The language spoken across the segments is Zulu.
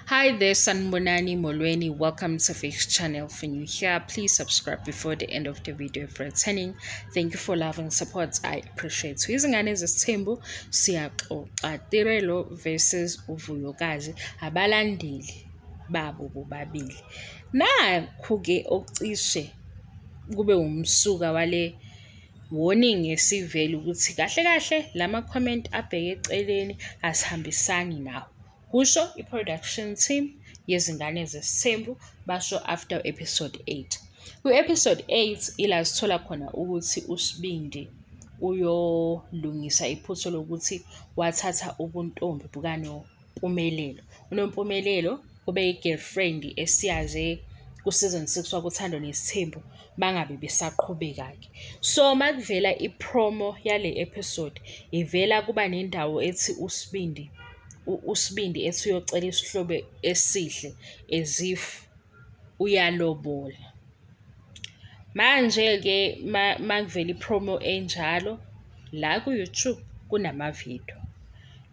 Hi there, Sanbonani Molweni. Welcome to Fish Channel. For new here, please subscribe before the end of the video. For returning, thank you for love and support. I appreciate. So izingane zesithembu siyaxoxa Tirelo versus uVuyokazi, abalandeli babo bobabili. Nakhu-ke okucishe kube umsuka wale warning esivele ukuthi kahle kahle lama comment abheke eceleni asihambisani nawo. Kusho i-production team yezingane zesithembu, basho after episode 8. Kwi-episode 8 ila sithola khona ukuthi uSibindi uyolungisa iphutha lokuthi wathatha ubuntombi bukaNompumelelo. UNompumelelo ube i-girlfriend esiyaze ku-season 6 wakuThando Nesithembu, bangabe besaqhubeka-ke. So makuvela i-promo yale episode, ivela kuba nendawo ethi uSibindi ethi uyocela isihlobo esihle as if uyalobola. Manje-ke makuvela i-promo enjalo la ku-YouTube kunama-video,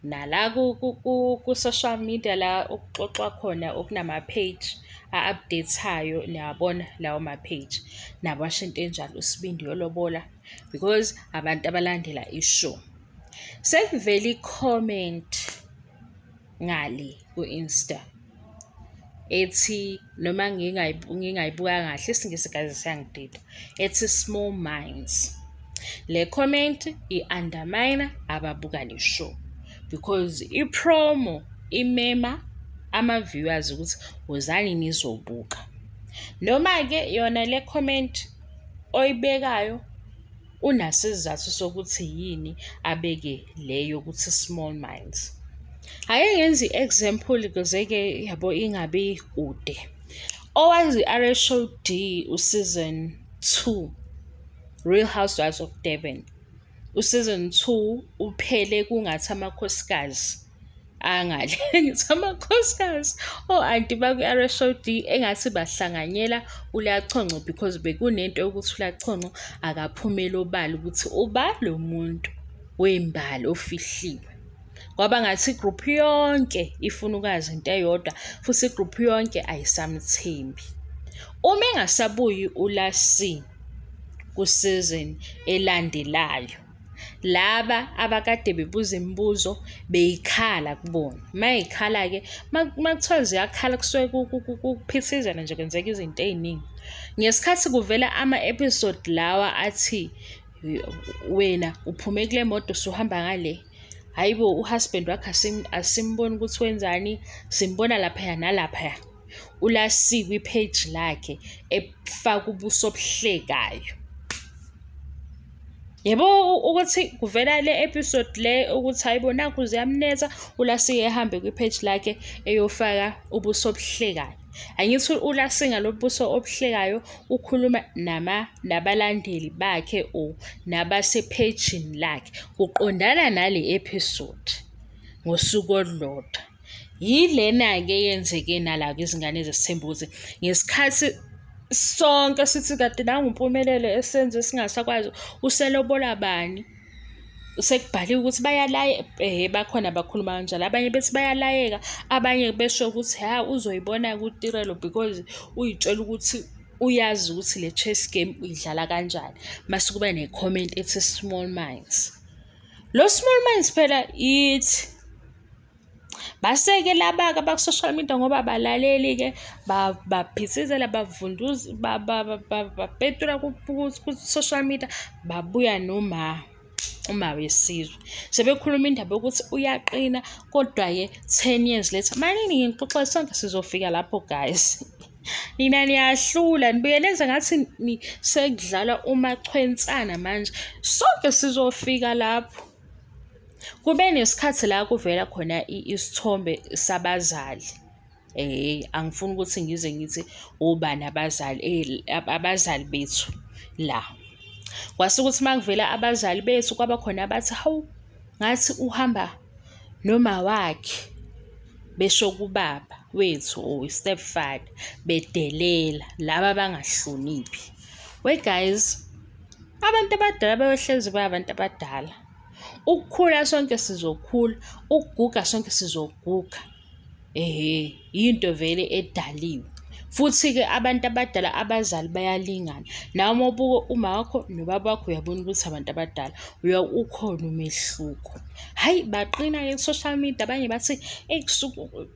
nala ku-social media la okuxoxwa khona okunama-page a-update-ayo, niyabona lawo ma-page nabo basho into enjalo, uSibindi uyolobola because abantu abalandela i-show. Sekuvela i-comment ngale ku-Insta ethi, noma ngingayibukanga kahle isiNgisi guys siyangidida, ethi small minds. Le comment i-undermine ababuka le show because i-promo imema ama-viewers ukuthi wozani nizobuka. Noma-ke yona le comment oyibekayo unaso isizathu sokuthi yini abeke le yokuthi small minds. Ake ngenze i-example ukuze-ke yabo ingabi kude. Owazi i-RHOD u-season 2, Real Housewives of Durban. U-season 2 uphele kungathi amakhosikazi angale, ngithi amakhosikazi, o-anti bakwi-RHOD engathi bahlanganyela uLaConco because bekunento yokuthi uLaConco akaphumeli obala ukuthi uba lo muntu wembali ofihliwe. Kwaba ngathi i-group yonke ifuna ukwazi into eyodwa futhi i-group yonke ayisamthembi. Uma engasabuyi uLasi ku-season elandelayo, laba abakade bebuza imibuzo beyikhala kubona. Mayikhala-ke, makuthiwa ziyakhala kusuke kuphithizela nje, kwenzeka izinto ey'ningi. Ngesikhathi kuvela ama-episode lawa athi wena uphume kule moto usuhamba ngale, hhayi bo, u-husband wakhe asimboni ukuthi wenzani, simbona laphaya nalaphaya. ULasi kwi-page lakhe efaka ubuso obuhlekayo. Yebo, ukuthi kuvela le episode le ukuthi hayi bo nakhu ziyamnetha, uLasi ehambe kwi-page lakhe eyofaka ubuso obuhlekayo. Angithi uLasi ngalo buso obuhlekayo ukhuluma nabalandeli bakhe or nabase-page-ini lakhe, kuqondana nale episode ngosuku olulodwa. Yilena-ke eyenzeke nala kwizingane zesithembu ukuthi ngesikhathi sonke sithi kade nangu uMpumelelo esenze singasakwazi uselobola bani, sekubhaliwe ukuthi bayalayeka, bakhona abakhuluma kanjalo, abanye bethi bayalayeka, abanye besho ukuthi ha uzoyibona kuTirelo because uyitshela ukuthi uyazi ukuthi le chess game uyidlala kanjani. Mase kuba ne-comment ethi small minds. Lo small minds phela ithi baseke laba-ke abaku-social media ngoba abalaleli-ke, baphithizela, bavunduza, bapetula ku-social media, babuya noma uma wesizwe. Sebekhuluma indaba yokuthi uyaqina, kodwa-ke 10 years later, manini ngixoxa sonke sizofika lapho guys. Nina niyahlula, nibuye nenze ngathi sekudlalwa umachwensana manje, sonke sizofika lapho. Kube nesikhathi la kuvela khona isithombe sabazali. Angifuni ukuthi ngize ngithi obani abazali, abazali bethu la. Kwase kuthi makuvela abazali bethu kwaba khona abathi hawu ngathi uhamba noma wakhe, besho kubaba wethu or stepfather, bedelela laba abangahloniphi. We guys, abantu abadala bayohlezi bayabantu abadala. Ukukhula sonke sizokhula, ukuguga sonke sizoguga. Ehhe, into vele edaliwe. Futhi-ke abantu abadala abazali bayalingana. Nawe uma ubuka uma wakho nobaba wakho uyabona ukuthi abantu abadala ukhona umehluko. Hhayi, baqina-ke ku-social media, abanye bathi eyi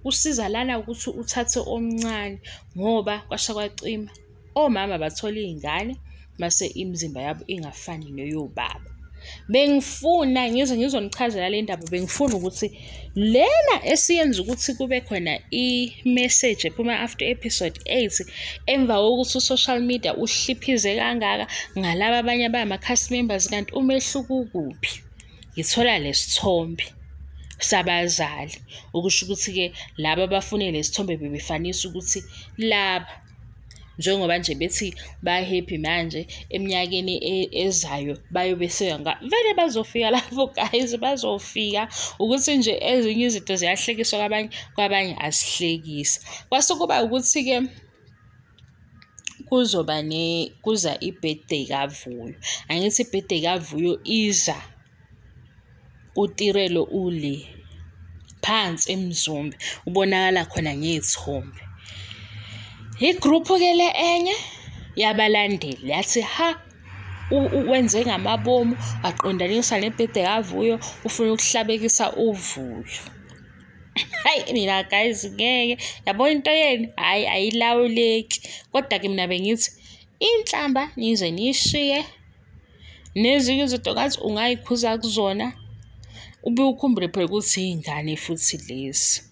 kusiza lana ukuthi uthathe omncane ngoba kwasha kwacima. Omama bathola iy'ngane mase imizimba yabo ingafani neyobaba. Bengifuna ngize ngizonichazela le ndaba, bengifuna ukuthi lena esiyenza ukuthi kube khona i-message ephuma after episode 8 emva kokuthi u-social media uhliphize kangaka ngalaba abanye abama-cast members, kanti umehluko ukuphi? Ngithola lesithombe sabazali, okusho ukuthi-ke laba abafune lesithombe bebefanisa ukuthi laba njengoba nje bethi ba-happy manje eminyakeni ezayo bayobe vele bazofika lapho guys, bazofika. Ukuthi nje ezinye izinto ziyahlekiswa kwabanye, kwabanye azihlekisi. Kwase kuba ukuthi-ke kuzoba kuza i-birthday kaVuyo. Angithi i-birthday kaVuyo iza uTirelo ule phansi eMzumbe, ubonakala khona ngey'thombe. Igruphu-ke le enye yabalandeli yathi ha, wenze ngamabomu aqondanisa ne-birthday kaVuyo, ufuna ukuhlabekisa uVuyo. Hhayi mina guys ngeke, yabo into yenu hhayi ayilawuleki. Kodwa-ke mina bengithi inhlamba nize niyishiye, nezinye izinto ngathi ungayikhuza kuzona, ubuye ukhumbule phela ukuthi iy'ngane futhi lezi.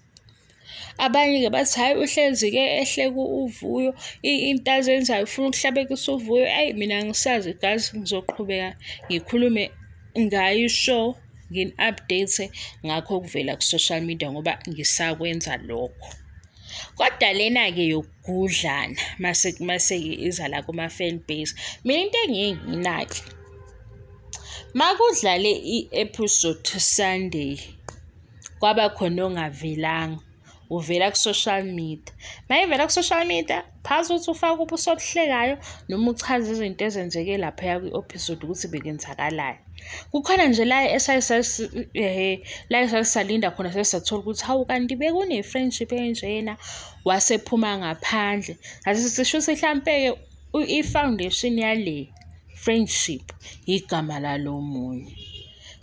Abanye-ke bathi hhayi uhlezi-ke ehleka uVuyo, into azenzayo ufuna ukuhlabekisa uVuyo. Eyi mina angisazi guys, ngizoqhubeka ngikhulume ngayo i-show, ngini-update ngakho okuvela ku-social media ngoba ngisakwenza lokho. Kodwa lena-ke yokugudlana mase iza la kuma-fan base, mina into engiye ngiyinake, makudlale i-episode Sunday kwaba khona ongavelanga, uvela ku-social media. Mayevela ku-social media, phazi ukuthi ufake ubuso obuhlekayo noma uchaze izinto ezenzeke laphaya kwi-episode ukuthi bekenzakalani. Kukhona nje la esasisalinda khona sesathola ukuthi hawu kanti bekune-friendship enjena, wasephuma ngaphandle. Ase sisho ukuthi hlampe-ke i-foundation yale friendship igama lalo munye.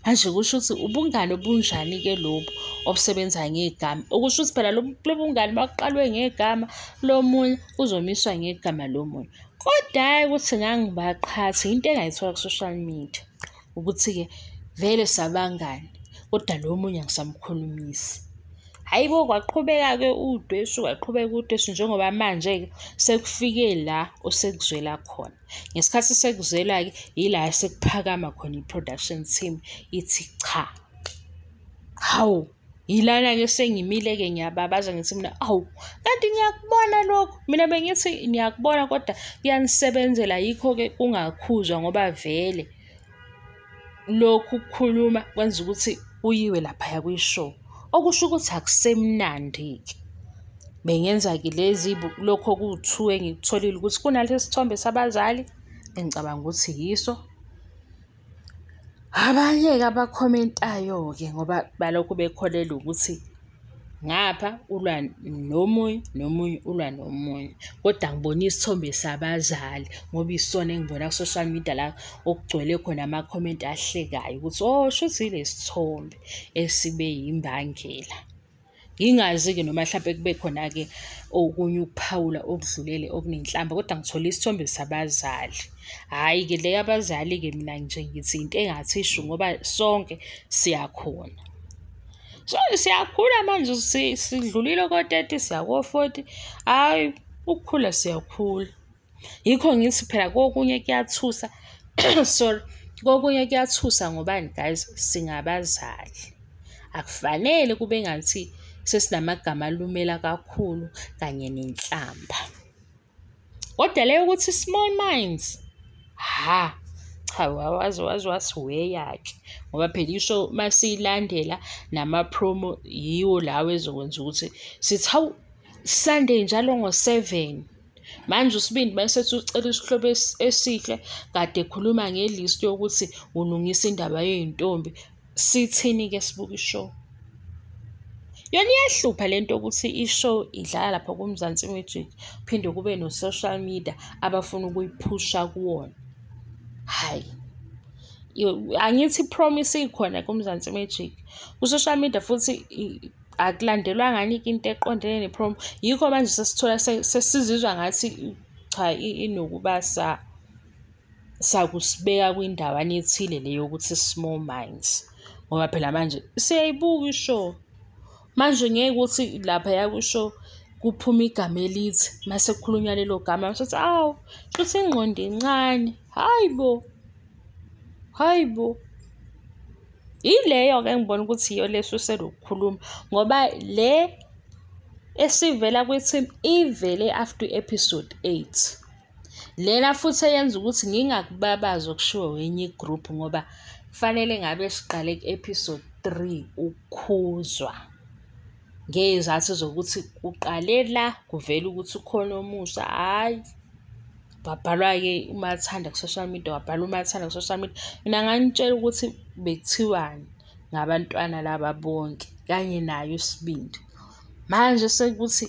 Manje kusho ukuthi ubungani obunjani-ke lobu obusebenza ngegama? Okusho ukuthi phela lobu bungani bakuqalwe ngegama lomunye kuzomiswa ngegama lomunye. Kodwa hhayi ukuthi ngangibaqhatha, into engayithola ku-social media ukuthi-ke vele sabangani kodwa lo munye angisamkhulumisi. Hhayi bo, kwaqhubeka-ke udweshu, kwaqhubeka udweshu njengoba manje-ke sekufike la osekuzwela khona. Ngesikhathi sekuzwela-ke yila sekuphakama khona i-production team ithi cha, hawu, yilana-ke sengimile-ke ngiyababaza ngithi mina awu, kanti ngiyakubona lokhu. Mina bengithi niyakubona kodwa kuyanisebenzela, yikho-ke kungakhuzwa ngoba vele lokhu kukhuluma kwenza ukuthi kuyiwe laphaya kwi-show. Okusho ukuthi akusemnandi-ke. Bengenza-ke lezi lokho okuwu-two engikutholile ukuthi kunalesi sithombe sabazali engicabanga ukuthi yiso. Abanye-ke abakhomentayo-ke ngoba balokhu bekholelwa ukuthi ngapha ulwa nomunye, nomunye ulwa nomunye. Kodwa ngibona isithombe sabazali ngoba isona engibona ku-social media la okugcwele khona amakhomenti ahlekayo ukuthi oh shuthi yilesi sithombe esibe yimbangela. Ngingazi-ke noma hlampe kube khona-ke okunye ukuphawula okudlulele okunenhlamba, kodwa ngithole isithombe sabazali. Hhayi-ke le yabazali-ke mina nje ngithi into engathi shu ngoba sonke siyakhona. So siyakhula manje, sidlulile ko-30 siya ko-40, hhayi ukukhula siyakhula. Yikho ngithi phela kokunye kuyathusa, sorry, kokunye kuyathusa ngobani guys, singabazali. Akufanele kube ngathi sesinamagama alumela kakhulu kanye nenhlamba. Kodwa leyo ukuthi small minds, ha, cha waze wasiweya-ke ngoba phela isho masiyilandela nama-promo yiwo lawo ezokwenza ukuthi sithi hawu Sunday njalo ngo-7. Manje uSibindi mayesethi ucela isihlobo esihle kade ekhuluma nge-list yokuthi ulungisa indaba yey'ntombi, sithini-ke sibuka ishow? Yona iyahlupha lento yokuthi i-show idlala lapha kuMzansi Magic, kuphinde kube no-social media abafuna ukuyiphusha kuwona. Hhayi, angithi i-promise ikhona kuMzansi Magic. Ku-social media futhi akulandelwa ngani into eqondene ne-promo. Yikho manje sesithola sesizizwa ngathi cha inokuba sakusibeka kwindawana ethile le yokuthi small minds. Ngoba phela manje siyayibuka i-show. Manje ngeke ukuthi laphaya kwi-show kuphume igama elithi mase kukhulunywa lelo gama sothi awu shuthi ingqondo incane. Hhayi bo, hhayi bo. Ileyo-ke engibona ukuthi iyo le esuse lokukhuluma ngoba le esivela kwi-team ivele after episode 8. Lena futhi eyenza ukuthi ngingakubabazi okushiwo enye i-group ngoba kufanele ngabe siqale ku-episode 3 ukukhuzwa ngezathu zokuthi kuqale la kuvele ukuthi ukhona omusha. Hhayi, kwabhalwa-ke uMathanda ku-social media, wabhala uMathanda ku-social media. Mina nganitshela ukuthi bekuthiwani ngabantwana laba bonke kanye naye uSibindi. Manje sekuthi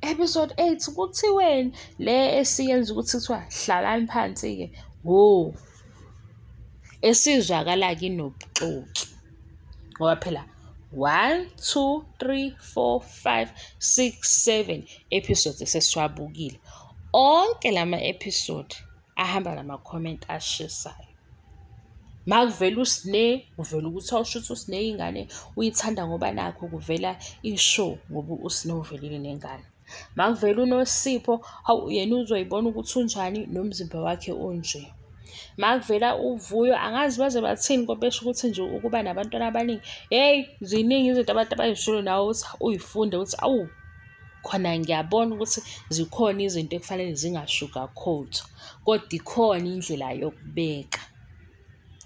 episode 8 kuthiweni le esiyenza ukuthi kuthiwa hlalani phansi-ke, wo esizwakala-ke inobuxoki ngoba phela 1 2 3 4 5 6 7 episodes esesiwabukile. Onke lama episode ahamba nama-comment ashisayo. Makuvela uSne, kuvela ukuthi awusho ukuthi uSne ingane uyithanda ngoba nakho kuvela i-show ngoba uSne uvelile nengane. Makuvela uNosipho, hawu yena uzoyibona ukuthi unjani nomzimba wakhe unje. Makuvela uVuyo, angazi baze bathini ngoba besho ukuthi nje ukuba nabantwana abaningi. Hheyi, ziningi izinto abantu abay'shilo nawe uthi uyifunde ukuthi awu khona ngiyabona ukuthi zikhona izinto ekufanele zinga-sugarcoat, kodwa ikhona indlela yokubeka.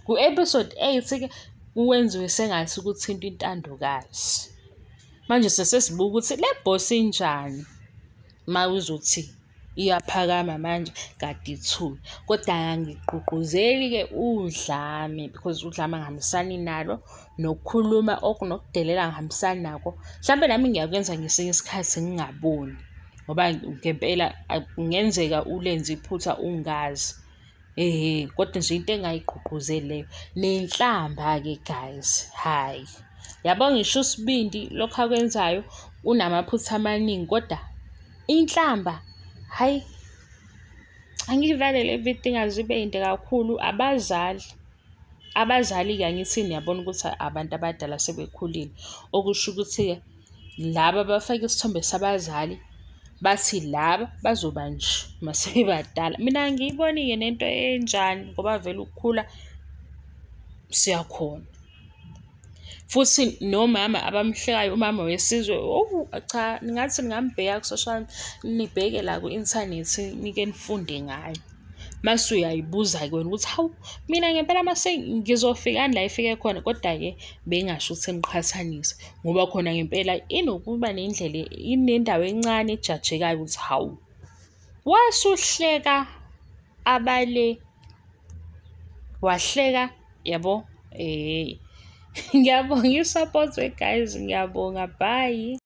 Ku-episode 8-ke kwenziwe sengathi kuthinta intandokazi. Manje sesesibuka ukuthi le boss injani uma uzothi iyaphakama manje kade ithule. Kodwa angigqugquzeli-ke udlame because udlame angihambisani nalo, nokukhuluma okunokudelela angihambisani nako. Mhlampe nami ngiyakwenza ngesinye isikhathi ngingaboni ngoba ngempela kungenzeka ulenze iphutha ungazi. Ehhe, kodwa nje into engingayigqugquzeli leyo. Nenhlamba-ke guys, hhayi. Yabo ngisho uSibindi lokhu akwenzayo unamaphutha amaningi kodwa inhlamba, hhayi. Angiyivale le video ingaze ibe yinde kakhulu. Abazali, abazali-ke angithi niyabona ukuthi abantu abadala sebekhulile, okusho ukuthi-ke laba abafake isithombe sabazali bathi laba bazoba nje mase bebadala. Mina angiyiboni-ke nento enjani ngoba vele ukukhula siyakhona. Futhi nomama abamhlekayo, umama wesizwe, owu cha, ningathi ningambheka ku-social, nibheke la ku-inthanethi nike nifunde ngaye. Mase uyayibuza-ke wena ukuthi hawu, mina ngempela mase ngizofikani la ifike khona, kodwa-ke bengingasho ukuthi niqhathanise ngoba khona ngempela inokuba nendlela, inendawo encane ejajekayo ukuthi hawu, wasuhleka abale, wahleka yabo. Ngiyabonga i-support guys, ngiyabonga, bye.